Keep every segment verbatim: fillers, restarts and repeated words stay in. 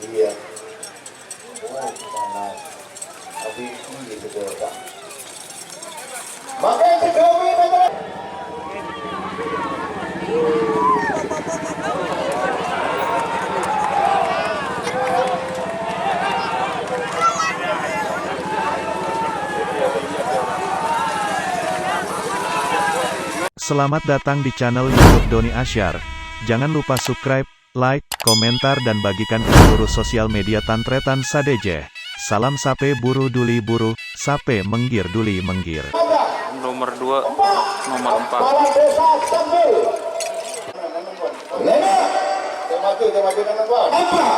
Iyâ. Oh, panas. Abis ini sedotan. Makan sedomi, betul. Selamat datang di channel YouTube Doni Asyar. Jangan lupa subscribe, like, komentar, dan bagikan ke seluruh sosial media tan-trètan sadhâjâ. Salam sapè buru duli buru, sapè mèngghir duli mèngghir. Nomor dua, nomor empat. Kepala Desa Sambul. Lima. Dia maju, dia maju, nomor empat. Empat.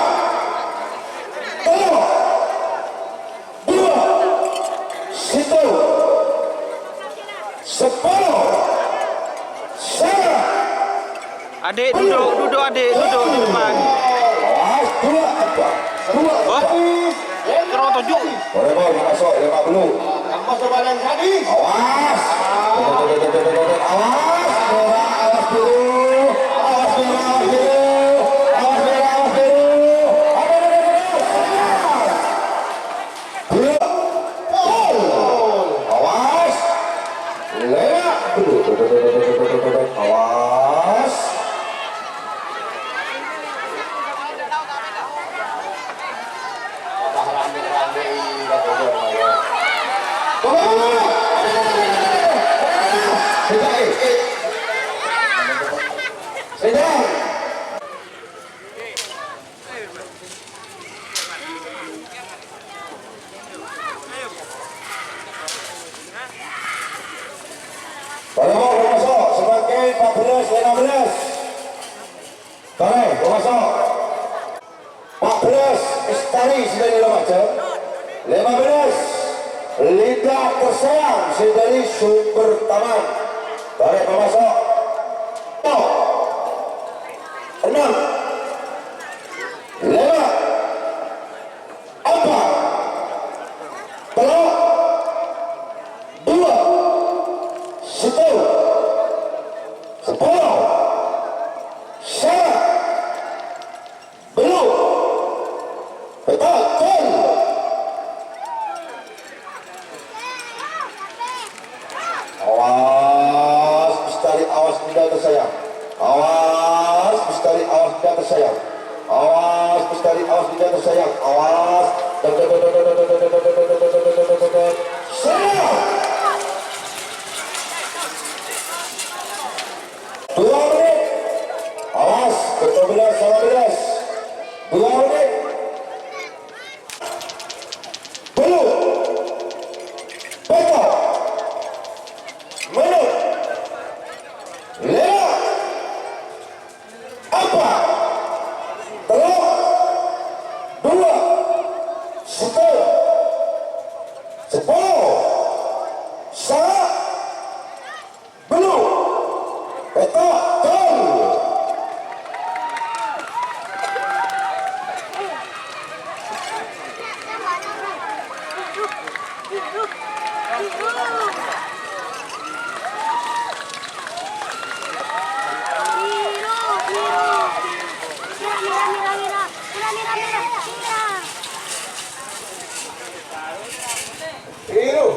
Tello'. Dua. Sèttong. Sepolo. Sanga. Adik, duduk, duduk, adik, duduk di depan. Awas, dua, empat. Dua, wah, empat. Terus tujuh. Boleh, boleh, masuk, lima puluh. Awas. Awas, awas, dulu. Awas, dulu, awas, dulu. Awas, dulu, awas, dulu. Awas, dulu. Awas. Gol! Awas! Lewat! Awas! Sudah. Para pamaso, samangkèn empat belas lima belas. Para pamaso, empat belas Lestari sè dâri Lumajang, lima belas Linda Tersayang sè dâri Sumber Taman. Para pamaso, enam, lima, empat, tello', dua, sèttong, sepolo, sanga, bellu', pètto', gol. Awas, Lestari, awas, Linda Tersayang. Awas, Lestari, awas, Linda Tersayang. Awas, Lestari, awas, Linda Tersayang. Awas. Serang. Dua menit. Awas, dua belas, lima belas. Dua menit. Bellu'. Pètto'. Mennit. Lèma'. Empat. Tello'. Dua. Sèttong. Sepolo. Sanga. Bellu'. Pètto', gol. Biru.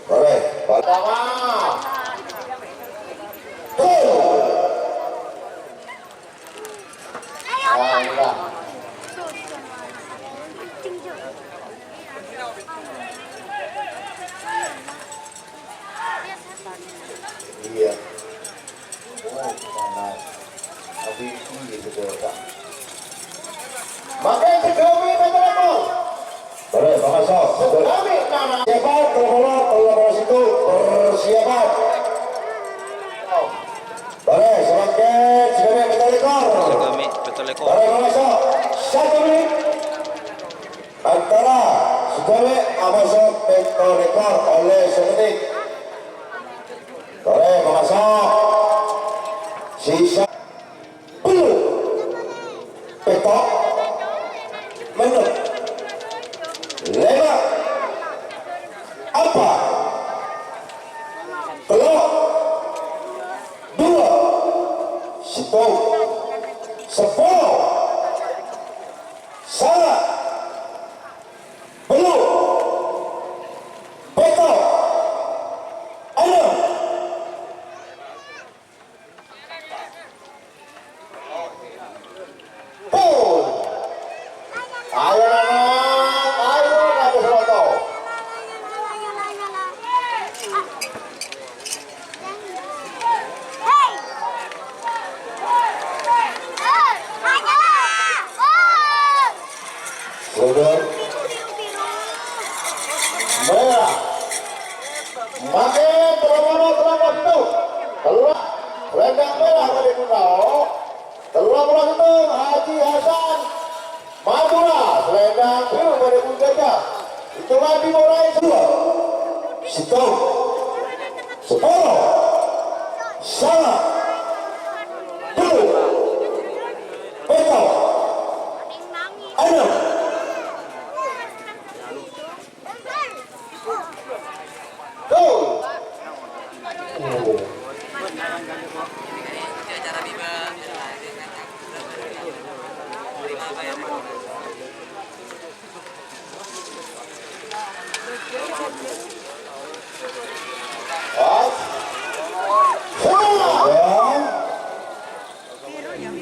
Boleh. Pertama. Tuh. Alhamdulillah. Iya. Oh, panas. Tapi ini betul, Pak. Makan sedomi, betul, Pak. Boleh, Pak Masuk. Sedomi, nama. Siapa? Kalau bola, kalau bola situ, persiapan. Boleh, semakin sedomi, betul, Pak. Sedomi, betul, Pak. Boleh, Pak Masuk. Satu menit. Antara sedomi, Pak Masuk, betul, Pak. Oleh semenit. Boleh, Pak Masuk. Sisa. Bellu'. Pètto'. Mennit. Lèma'. Empat. Tello'. Dua. Sèttong. Sepolo. Sanga. Abi moraè dua, sèttong, sapolo, sanga, tello', pètto', ennem. Gol.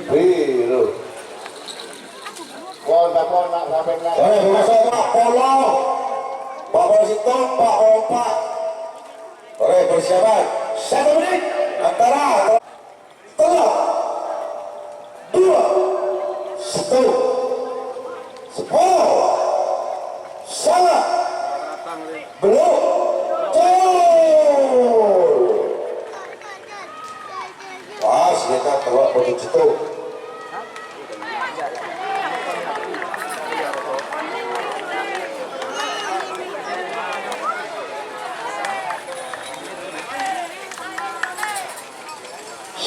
Biru. Pon, pon, nak, sampai nak. Ore, masuk, Pak Polo. Pak Polo sèttong, Pak Polo empa'. Ore, persiapan. Satu menit. Antara. Tello', dua, sèttong, sapolo, sanga, tello', gol! Pas, ya kan, tello' pojok sèttong.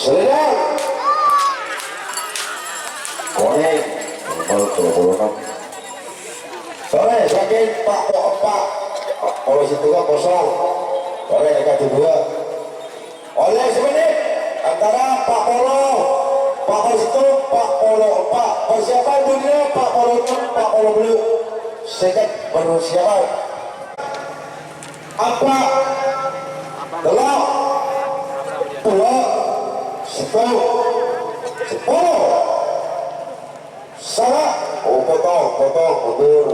Seledan. Konèng. Nomor dua puluh enam. Sore, saking Pak Polo empa'. Pak Polo sèttong kosong. Sore, mereka dua. Oleh semenit antara Pak Polo, Pak Polo sèttong, Pak Polo empa'. Persiapan dunia Pak Polo ennem, Pak Polo tello'. Seket persiapan. Empa', tello', dua, sèttong, sapolo, sanga, oh, potong, potong, mundur.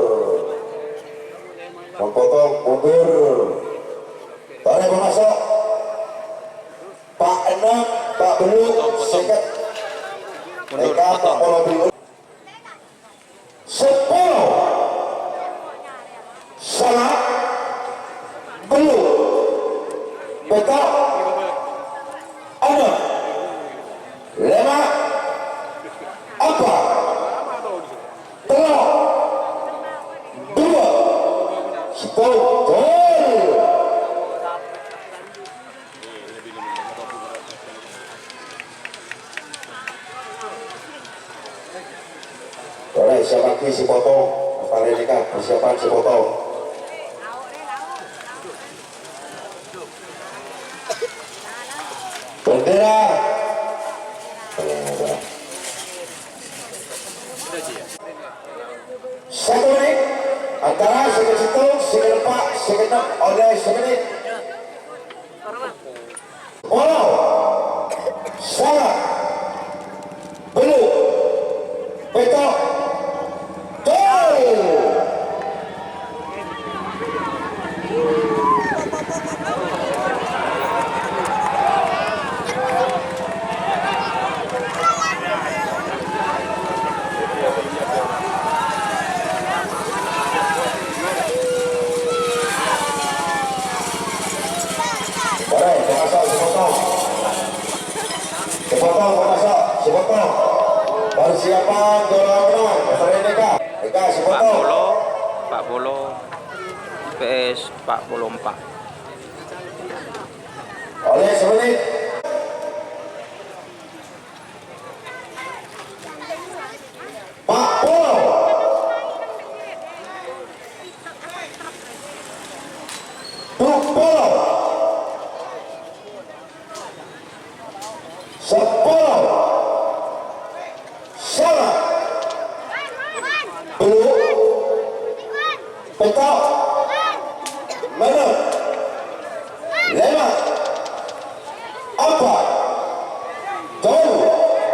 Potong, mundur. Tarik masuk. Pak ennem, Pak tello', seket. Mundur, Eka, Pak potong. Polo tello'. Sapolo, sanga, tello', pètto', ennem, lèma', empa', tello', dua, sèttong, gol. Ora, siapake sè potong. Apa rèn nèka persiapan sè potong. Bendera. Satu menit. Antara seket sèttong, seket empa', seket ennem, olè samenit. Polo, sanga, tello', pètto', gol! Ore, pemaso' sè potong. Sè potong, pemaso', sè potong. Persiapan dorongan, pasarè nèka. Nèka sè potong. Empat puluh, empat puluh, P S empat puluh empat. Oleh semenit. Empat puluh. Dua puluh. Sepuluh. Sanga. Tello'. Pètto'. Ennem. Lèma'. Empa'. Gol.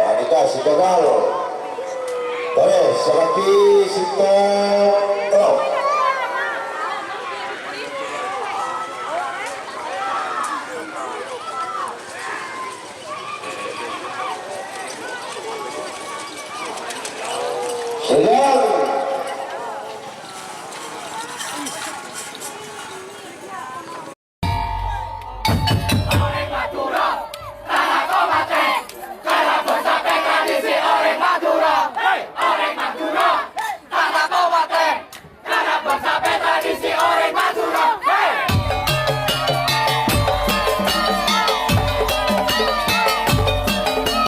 Nah, nèka sè gagal. Terros, salagi sèttong.